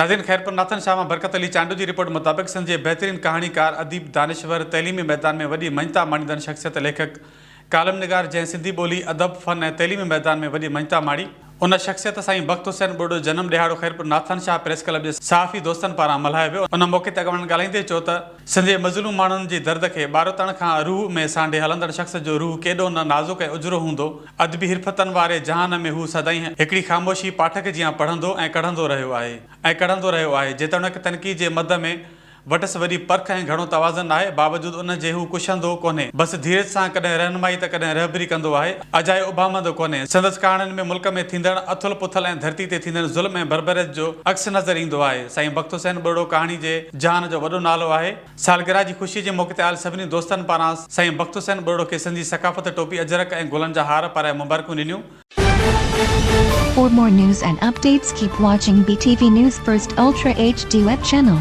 ناظرين خيرپور ناٿن شاهه مان برڪت علي چانڊيو جي رپورٽ مطابق سنڌ جي بهترين ڪهاڻيڪار، اديب، دانشور، تعليمي ميدان ۾ وڏي مڃتا ماڻيندڙ شخصيت ليکڪ، ڪالم نگار جنهن سنڌي ٻولي، ادب، فن ۽ تعليمي ميدان ۾ وڏي مڃتا ماڻي، ان شخصيت سائين بخت حسين ٻرڙو جو جنم ڏهاڙو خيرپور ناٿن شاهه پريس ڪلب جي صحافي دوستن پاران ملهايو ويو، ان موقعي تي اڳواڻن ڳالهائيندي چيو ته سنڌ جي مظلوم ماڻهن جي درد کي ٻاروتڻ کان روح ۾ سانڍي هلندڙ شخص جو روح ڪيڏو نه نازڪ ۽ اجرو هوندو، ادبي حرفتن واري جهان ۾ هو سدائين هڪڙي خاموشي پاٺڪ جيان پڙهندو ۽ ڪڙهندو رهيو آهي ۽ ڪڙهندو رهيو آهي، جيتوڻيڪ تنقيد جي مد ۾ وٽس وڏي پرک ۽ گهڻو توازن آهي، باوجود ان جي هو ڪشندو ڪونهي. بس ڌيرج سان ڪڏهن رهنمائي ته ڪڏهن رهبري ڪندو آهي. اجايو اڀامندو ڪونهي. سندس ڪهاڻين ۾ ملڪ ۾ ٿيندڙ اٿل پٿل ۽ ڌرتي تي ٿيندڙ ظلم ۽ بربريت جو عڪس نظر ايندو آهي. سائين بخت حسين ٻرڙو ڪهاڻي جي جهان جو وڏو نالو آهي. سالگرهه جي خوشي جي موقعي تي آيل سڀني دوستن پاران سائين بخت حسين ٻرڙو کي سنڌي ثقافت ٽوپي اجرڪ ۽ گلن جا هار پارائي مبارڪون ڏنيون. For more news and updates keep watching BTV News First Ultra HD web channel.